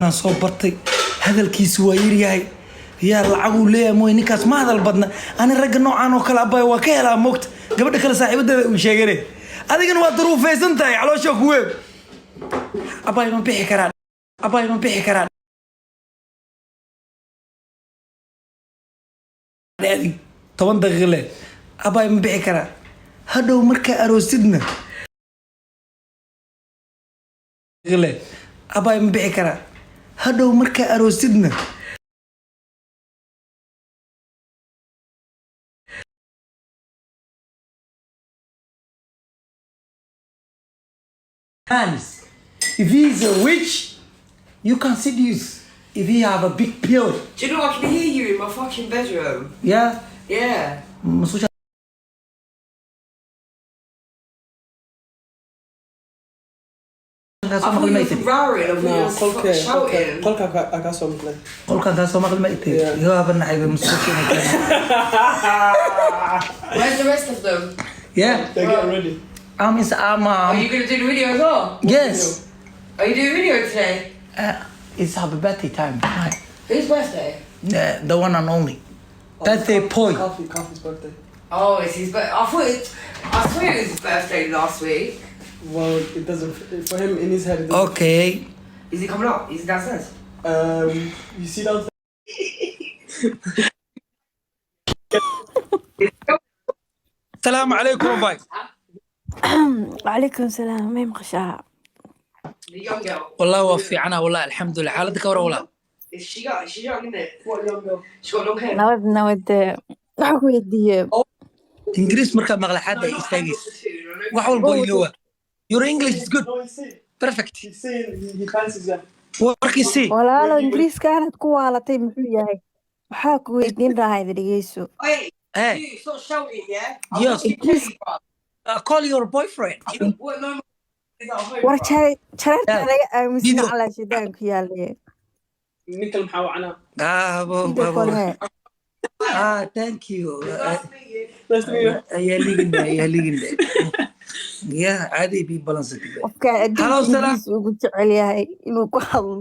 Aan soo bartay, hadalkiisu waa yaryahay, yaa lacaguu leeyahay mooy, ninkaas ma hadal badna. Ani ragga noocaan oo kale, abbaay, waa ka helaa. Moogta gabadha kale saaxiibadeeda uu sheegane, adigana waa daruufaysan tahay, caloosha ku weyn. Abbaay, ma bixi karaa? Abbaay, ma bixi karaa? Adig 10 daqiiqo leh, abbaay, ma bixi karaa? Hadhow markaa aroosidna leh, abbaay, ma bixi karaa? Hadhow markaa aroosidna. Hands. If he's a witch, you can seduce. If he have a big pill. Do you know I can hear you in my fucking bedroom? Yeah. Yeah. Musqusha I thought you was roaring. I thought you No, was qolka shouting. Qolka kaa soo maqlay. Qolkan kaa soo maqli ma itay? Yeah. Yaaba naxayba musqusha inay keenaan. Where's the rest of them? Yeah. They're getting ready. I'm is I'm Are you gonna do the video as well? Yes. Are you doing video today? It's happy birthday time. Right. Whose birthday? Yeah, the one and only. Birthday boy. Coffee, Coffee's birthday. Oh, it's his birthday. I thought it. I swear it was his birthday last week. Well, it doesn't for him in his head. It doesn't. Okay. Is he coming up? Is he downstairs? You see downstairs. Salaamu calaykum, bye. وعليكم السلام. May maqashaa? The young girl. Wallahi waa fiicana, wallahi, alxamdulilah. Xaaladda ka waran, walaa? Is she got? She's young, isn't it? What young girl? She got long hair. Nabad, nabad. Waxaan ku weydiiyey Ingiriis markaa maqla xadda ay istaagaysa, wax walba iloowa. Your English is good. No, he's saying. Perfect. He's saying he fancies them. Warkii sii. Walaalo, ingiriiskaanad ku waalatay muxuu yahay? Waxaa ku weydiin lahaa, ida dhegeyso. Wait, Hey. you stop shouting, yeah? I'm Yes. fucking tell you, bro. Call your boyfriend. What? No, no, is at home, War bro. Jareerta Yeah. laga aaminsan Video. calaa shidaan ku yaalaye. Ninkan maxaa wacanaa? Ah, bo, Video bo, call bo. Hee. Ah, thank you. Nice to meet you. Nice to meet you. Ayaa liginde, ayaa liginde. Yeah, caadi bii balansatay. Qofka adduunka Hello, salaam. ingiriis ugu jecel yahay inuu ku hadlo.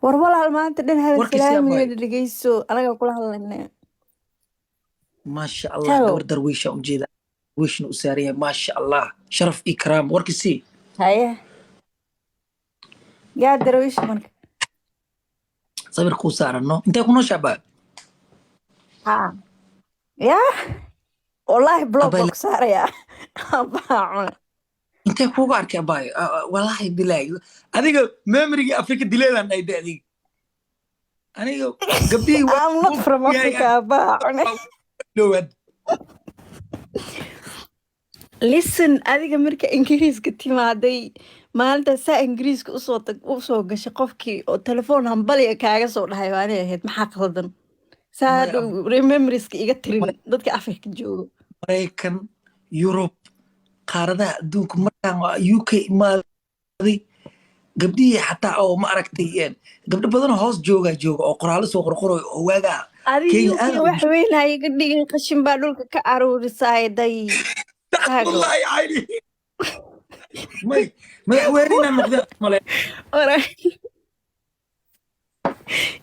War walaal, maanta dhan hadal Warkii sii, salaamayna. abbaay. Dhegeyso, anaga kula hadlayna. Maasha Allah. Hello. Gabar darwiisha ujeeda, darwiishna u saaran yahay, maasha Allah, sharaf ikraam. Warkii sii. Haye, yaa darwiish marka? Sawir kuu saarano. Intee ku nooshaa, baa? Haa, yaa wallaahi block Abay. Baa ku saarayaa, baa cuna. Intee kuuga arkay, abaay? Wallaahi bilaahi, adiga memorygii Afrika dileedaan dhahay de. Adiga aniga gabdhihii I'm not from Africa, baa cuna. Dhowaad. Listen, adiga marka ingiriiska timaaday, maalinta saa ingiriiska usoo tag, usoo gashay, qofkii oo telefoon hambaliga kaaga soo dhahay waanay ahayd. Maxaa qaldan saa? Maya. Hadhow memorieska iga tirin dadka Afrika joogo. Maraykan, Yurub, qaaradaha adduunka, markaan waa UK imaaday, gabdhihii xataa oo ma aragtay, gabdho badanoo hoos jooga jooga oo qoraallo soo qorqorayo oo waagaa Adiga Kenya UK aad wax weyn ha iga dhigin, qashin baa dhulka ka aruurisaay day taago. Wallahi cayni may madaxweynena noqdeen male.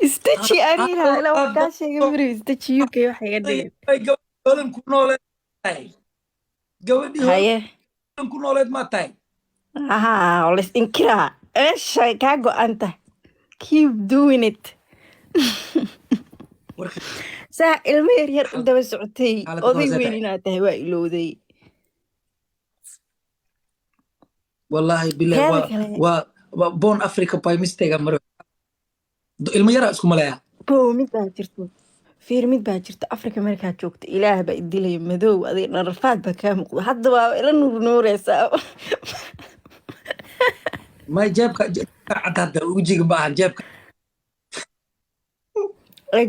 Istaji aniga ila wax kaa sheegay mari, istaji, UK wax iga dhigin. Ay, gabadhii Holan ku nooleed tahay, gabadhii Haye. Holan ku nooleed ma tahay? Haa, la is inkiraa, meesha kaa go-an tahay. Keep doing it. Warka Saa ilmo yar yar u daba socotay, xaaladda oday hoose weyn tahay. Inaad tahay waa ilowday. Wallahi billahi. Teeda Waa kale, waa born Africa by mistake maro, ilmo yaraa isku maleeya. Bow, mid baa jirto, fiir, mid baa jirto. Afrika markaad joogto, ilaah baa idilaya, madow adiga dhararfaad baa kaa muuqda. Hadda waa ila nuur nuureysaa. May, jeebka jeebka cad hadda, wejiga ma ahan, jeebka.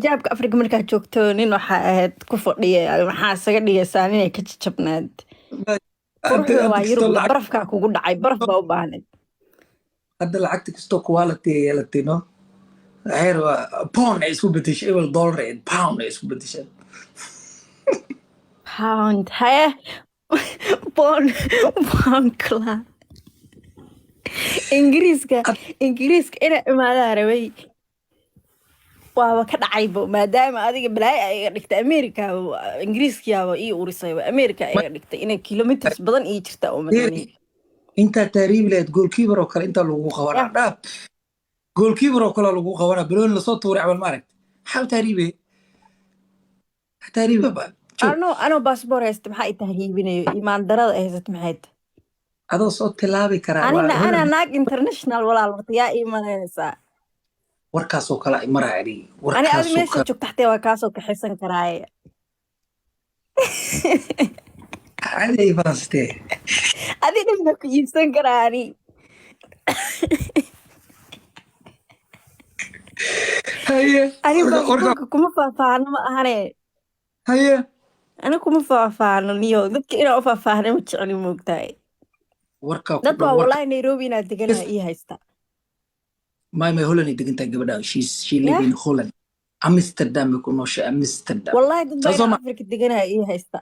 Jaabka Afrika markaad joogto, nin waxaa ahayd ku fadhiya, maxaa isaga dhigaysaa ninay ka jajabnaad? Quruxda waa Hadda Yurub. kastoo lacag Barafkaa kugu dhacay, baraf baa u baahnayd. Hadda lacagta kastoo quality ay yeelatay, no, waxay rabaa pound ay isku bedeshay, ebel dollar ay pound ay isku bedeshay. Pound, haye, pound, pound kala. Ingiriiska, Ingiriiska inaa imaadaa rabay, waaba ka dhacaybo, maadaama adiga balaayo ay iga dhigtay America. Ingiriiskiyaaba ii urisayba, America iga dhigtay inay kilometers badan ii jirtaa oo malaynay. Intaa taariibi lahayd, goalkeeper oo kale intaa lagu qabanaa. Dhaaf, goalkeeper oo kale lagu qabanaa, balooni lasoo tuuray camal. Maaragt, maxaa u taariibe? Ha taariibe ba. Joog. Anoo baasboor haysta, maxaa i tahriibinayo? Imaan darada ay haysata maxay tahay? Adoo soo tilaabi karaa waa Anina anaa Holland. Naag international, walaal, horta yaa ii malaynaysaa? Warkaasoo kale ay maraa aniga. Ani adi Warkaasoo meesha kale. joogta xatee waa kaasoo kaxisan karaaye. Caadi ay faransatee. Adi dhan baa ku iibsan karaa ani. Haye. Ani warka baasaboorka kuma faahfaahno, ma ahane. Haye. Ani kuma faahfaahno niyo, dadka inaa u faahfaahno ma jecli, moogtahay. Warkaa ku Dad dhan baa warka. Wallahi Nairobi inaad deganaha ii haysta. May, Holland ay degan tahay gabadha. She live Yah. in Holland, Amsterdam bay ku nooshay, Amsterdam. Wallahi dad baa Saasoo inaa ma Afrika deganaha ii haysta.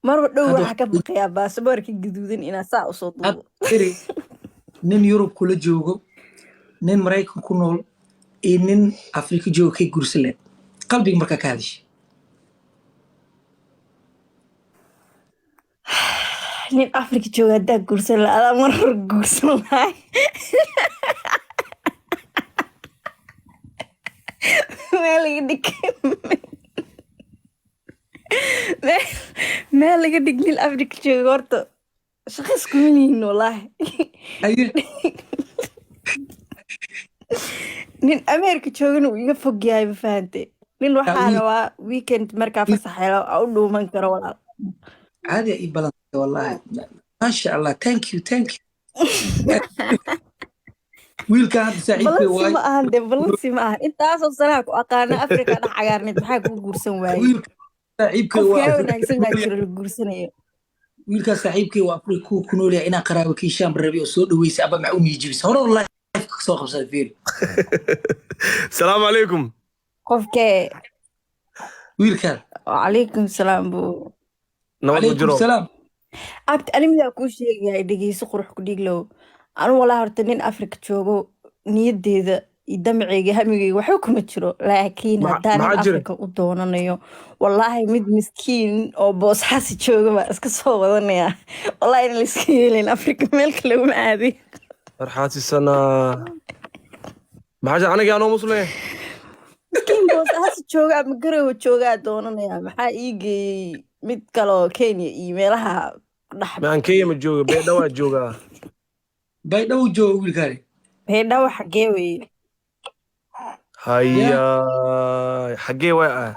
Marba dhow Hadda waxaa ka baqayaa baasaboorka gaduudan inaa saa usoo hadda duubo. Iri, nin Yurub kula joogo, nin Maraykan ku nool iyo nin Afrika joogo, kay guursan leed qalbiga markaa ka hadashay? Nin Afrika jooga haddaa guursan lahaa, adaa mar hore guursan lahay. Meel iga dhig, meel iga dhig. Nin Afrika jooga horta shaqo iskuma lihin, wallaahi. Haye. Nin Ameerika joogana uu iga fog yahay, ma fahante? Nin waxaa wiil rabaa weekend markaa fasax helo aa u dhuuman karo, walaal. Caadi ay balantay, wallaahi, maasha Allah. Thank you, thank you. Wiilkan hadda saaxiibkay Balansi waay. Ma ahan dee, balansi ma ahan. Intaasoo sanaha ku aqaana, Afrika dhex cagaarneed, maxaa kuu guursan waayey? Wiilka saaxiibkay Qof waa kaa Afrika wanaagsan ku baa nool jiro la guursanayo. Wiilkaas saaxiibkay waa Afrika ku nool yahay. Inaan qaraabo kiishaan rabi oo soo dhaweysay aba maxaa u niijibisay hore life ka soo qabsaday, fiiri. السلام عليكم. Qofkee? Wiilkaan. Wacalaykum salaam buu. نواد Calaykum مجرو. salaam. Abti, ani midaa kuu sheegayaa, dhegeyso. Qurux ku dhiglow, anu walaa horta nin Afrika joogo niyadeeda iyo damceyga, hamigeyga waxba kuma jiro, laakiin haddaan nin maxaa jira? Afrika u doonanayo, wallaahi mid miskiin oo boosxaasi jooga baa iska soo wadanaya. Wallaahi in layska yeelin, Afrika meel kale uma aadin. فرحاتي سنة maxaa jira? Aniga anoo muslim. Miskiin boosxaasi jooga ama garowe joogaa doonanaya. Maxaa ii geeyey mid kaloo Kenya iyo meelaha dhex? Maan Kenya ma jooga, Beedhawaa joogaa. Baydhabo jooga wiilkaani. Baydhabo xagee weye? Haya, xaggee way ah?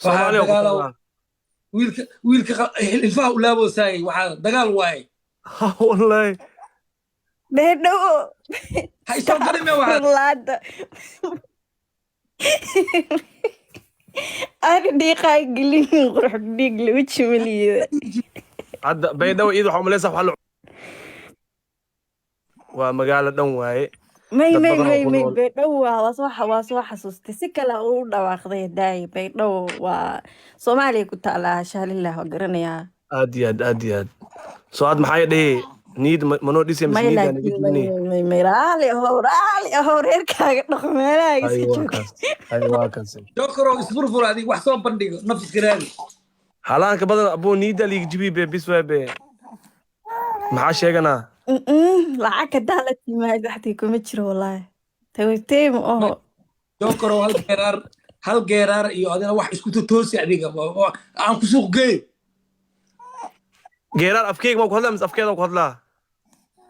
Waxaa Soomaaliya ku dagaala tagaa. Wiilka ilfaha u laaboo saagay, waxaa dagaal waaye. Wallahi. Baydhabo. Ha isoo galin me waxaa. Laada ani dhiiqaa gelin, qurux dhiig lagu jimaliyeeda. Hadda Baydhabo iyada waxaa umaleysaa waxaa la waa magaalo dhan waaye. May Dad may badan oo may ku may nool. Baydhabo waa soo xasuustay, si kale uu dhawaaqday daay. Baydhabo waa Soomaaliya ku taalaa, shaalilah, waa garanayaa. Aad iyo aad, aad iyo aad. Soo had maxay dhihi niid manoo dhisay mise May niidaa naga laakiin may jibinay? May may may, raali ahow, raali ahow, reerkaaga dhaqo, meelahaaga Ay iska waa joog. Kaas ay waa kaas. Jokero, isfurfur adig, wax soo bandhigo, nafiska raadi. Halaanka badan abuu niida liiga jibi be bis waay be, maxaa sheeganaa? Lacag hadaa la timaad waxtii kuma jiro, wallaahi tawteem oho. Jokero, hal geeraar, hal geeraar iyo adina wax isku totoosi adiga aan ku suuq geeyo. Geeraar afkeyga ma ku hadlaa mise afkeeda ku hadlaa?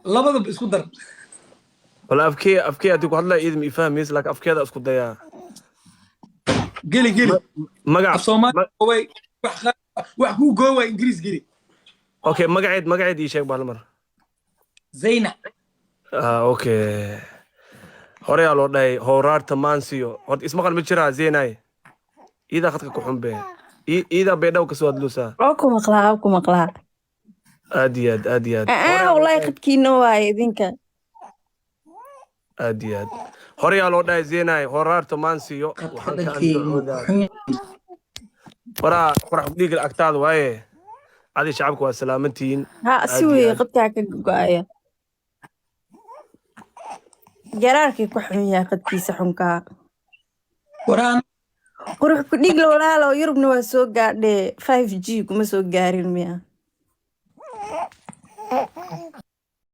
Labadaba isku dar. Wala afkey haddii ku hadlaa iyada ma ifahmaysa, laakiin afkeeda isku dayaa. Geli, geli. Magac Af Soomaali way wax wax kuu goo waa Ingiriis, geli. Okay, magaceed ii sheeg bal mar. Zayna. Ah, okay, horeyaa loo dhahay howraarta maansiyo. Horta ismaqal ma jiraa? Zeenay iidaa khadka ku xun be. Iidaa Baydhabo kasoo hadluusaa. Oo ku maqlaa, oo ku maqlaa. Aad iyo aad, aad iyo aad. Aa Horeyaa loo wallaahi dhahay khadkiina waaye idinka. Aad iyo aad, horeyaa loo dhahay Zeenay howraarta maansiyo. Khadka Waxaan ka dhankeygu andacoodaa xun. Waraa qorax dhiiga agtaada waaye. Adi shacabka waa salaamantihiin. Ha si Aad iyo weeye aad. Qadkaa ka go-aya. Garaarkii ku xun yahay qadkiisa xunkaa. Waraan. Qurux ku dhig walaalo, Yurubna waa soo gaadhee, 5G kuma soo gaarin miya?